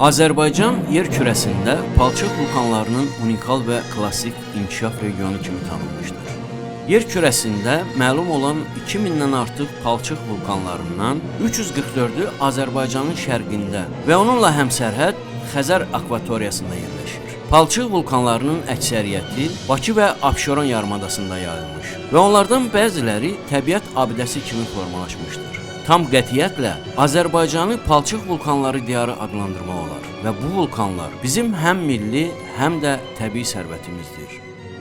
Azərbaycan yer kürəsində palçıq vulkanlarının unikal və klassik inkişaf regionu kimi tanınmışdır. Yer kürəsində məlum olan 2000-dən artıq palçıq vulkanlarından 344-ü Azərbaycanın şərqində və onunla həmsərhəd Xəzər akvatoriyasında yerləşir. Palçıq vulkanlarının əksəriyyəti Bakı və Abşeron yarımadasında yayılmış və onlardan bəziləri təbiət abidəsi kimi formalaşmışdır. Tam qətiyyətlə Azərbaycanı palçıq vulkanları diyarı adlandırmaq olar və bu vulkanlar bizim həm milli, həm də təbii sərvətimizdir.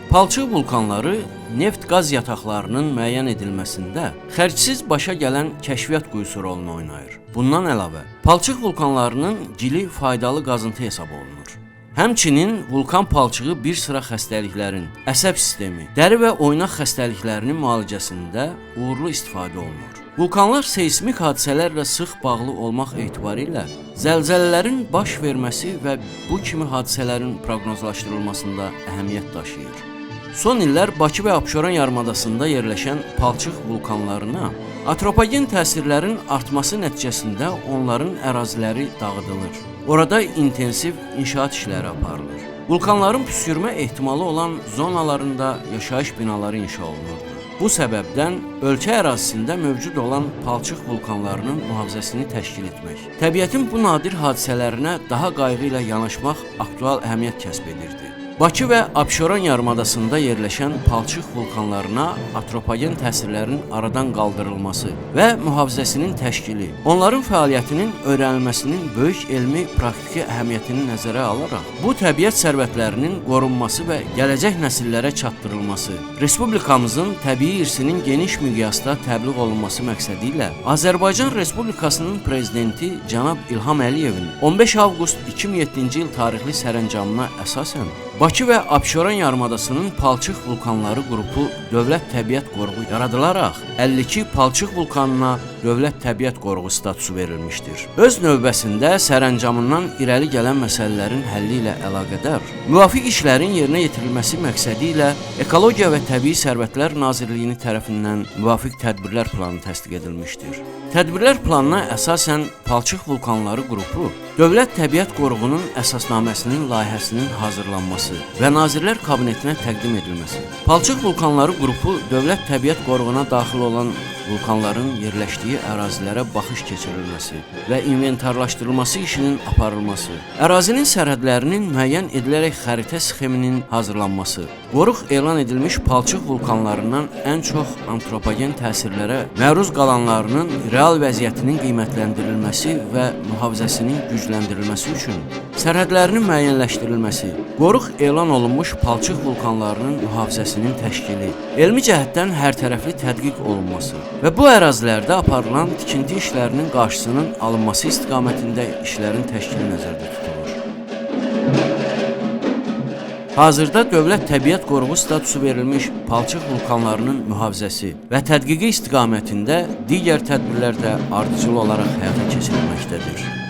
Palçıq vulkanları neft-qaz yataqlarının müəyyən edilməsində xərcsiz başa gələn kəşfiyyat quyusu rolunu oynayır. Bundan əlavə, palçıq vulkanlarının gili faydalı qazıntı hesab olunur. Həmçinin vulkan palçığı bir sıra xəstəliklərin, əsəb sistemi, dəri və oynaq xəstəliklərinin müalicəsində uğurlu istifadə olunur. Vulkanlar seysmik hadisələrlə sıx bağlı olmaq etibarilə zəlzələlərin baş verməsi və bu kimi hadisələrin proqnozlaşdırılmasında əhəmiyyət daşıyır. Son illər Bakı və Abşeron yarımadasında yerləşən palçıq vulkanlarına antropogen təsirlərin artması nəticəsində onların əraziləri dağıdılır. Orada intensiv inşaat işləri aparılır. Vulkanların püskürmə ehtimalı olan zonalarında yaşayış binaları inşa olunurdu. Bu səbəbdən ölkə ərazisində mövcud olan palçıq vulkanlarının mühafizəsini təşkil etmək, təbiətin bu nadir hadisələrinə daha qayğı ilə yanaşmaq aktual əhəmiyyət kəsb edirdi. Bakı və Abşeron yarımadasında yerləşən palçıq vulkanlarına antropogen təsirlərin aradan qaldırılması və mühafizəsinin təşkili, onların fəaliyyətinin öyrənilməsinin böyük elmi praktiki əhəmiyyətini nəzərə alaraq, bu təbiət sərvətlərinin qorunması və gələcək nəsillərə çatdırılması, respublikamızın təbii irsinin geniş miqyasda təbliğ olunması məqsədi ilə Azərbaycan Respublikasının prezidenti cənab İlham Əliyevin 15 avqust 2007-ci il tarixli sərəncamına əsasən Bakı və Abşeron yarımadasının palçıq vulkanları qrupu Dövlət Təbiət Qoruğu yaradılaraq 52 palçıq vulkanına Dövlət Təbiət Qoruğu statusu verilmişdir. Öz növbəsində sərəncamından irəli gələn məsələlərin həlli ilə əlaqədar müvafiq işlərin yerinə yetirilməsi məqsədi ilə Ekologiya və Təbii Sərvətlər Nazirliyini tərəfindən müvafiq tədbirlər planı təsdiq edilmişdir. Tədbirlər planına əsasən palçıq vulkanları qrupu Dövlət Təbiət Qoruğunun əsasnaməsinin layihəsinin hazırlanması və Nazirlər Kabinetinə təqdim edilməsi, palçıq vulkanları qrupu Dövlət Təbiət Qoruğuna daxil olan vulkanların yerləşdiyi ərazilərə baxış keçirilməsi və inventarlaşdırılması işinin aparılması, ərazinin sərhədlərinin müəyyən edilərək xəritə sxeminin hazırlanması, qoruq elan edilmiş palçıq vulkanlarından ən çox antropogen təsirlərə məruz qalanlarının real vəziyyətinin qiymətləndirilməsi və mühafizəsinin gücləndirilməsi üçün sərhədlərinin müəyyənləşdirilməsi, qoruq elan olunmuş palçıq vulkanlarının mühafizəsinin təşkili, elmi cəhətdən hərtərəfli tədqiq olunması və bu ərazilərdə aparılan tikinti işlərinin qarşısının alınması istiqamətində işlərin təşkili nəzərdə tutulur. Hazırda Dövlət Təbiət Qoruğu statusu verilmiş palçıq vulkanlarının mühafizəsi və tədqiqi istiqamətində digər tədbirlər də ardıcıl olaraq həyata keçirilməkdədir.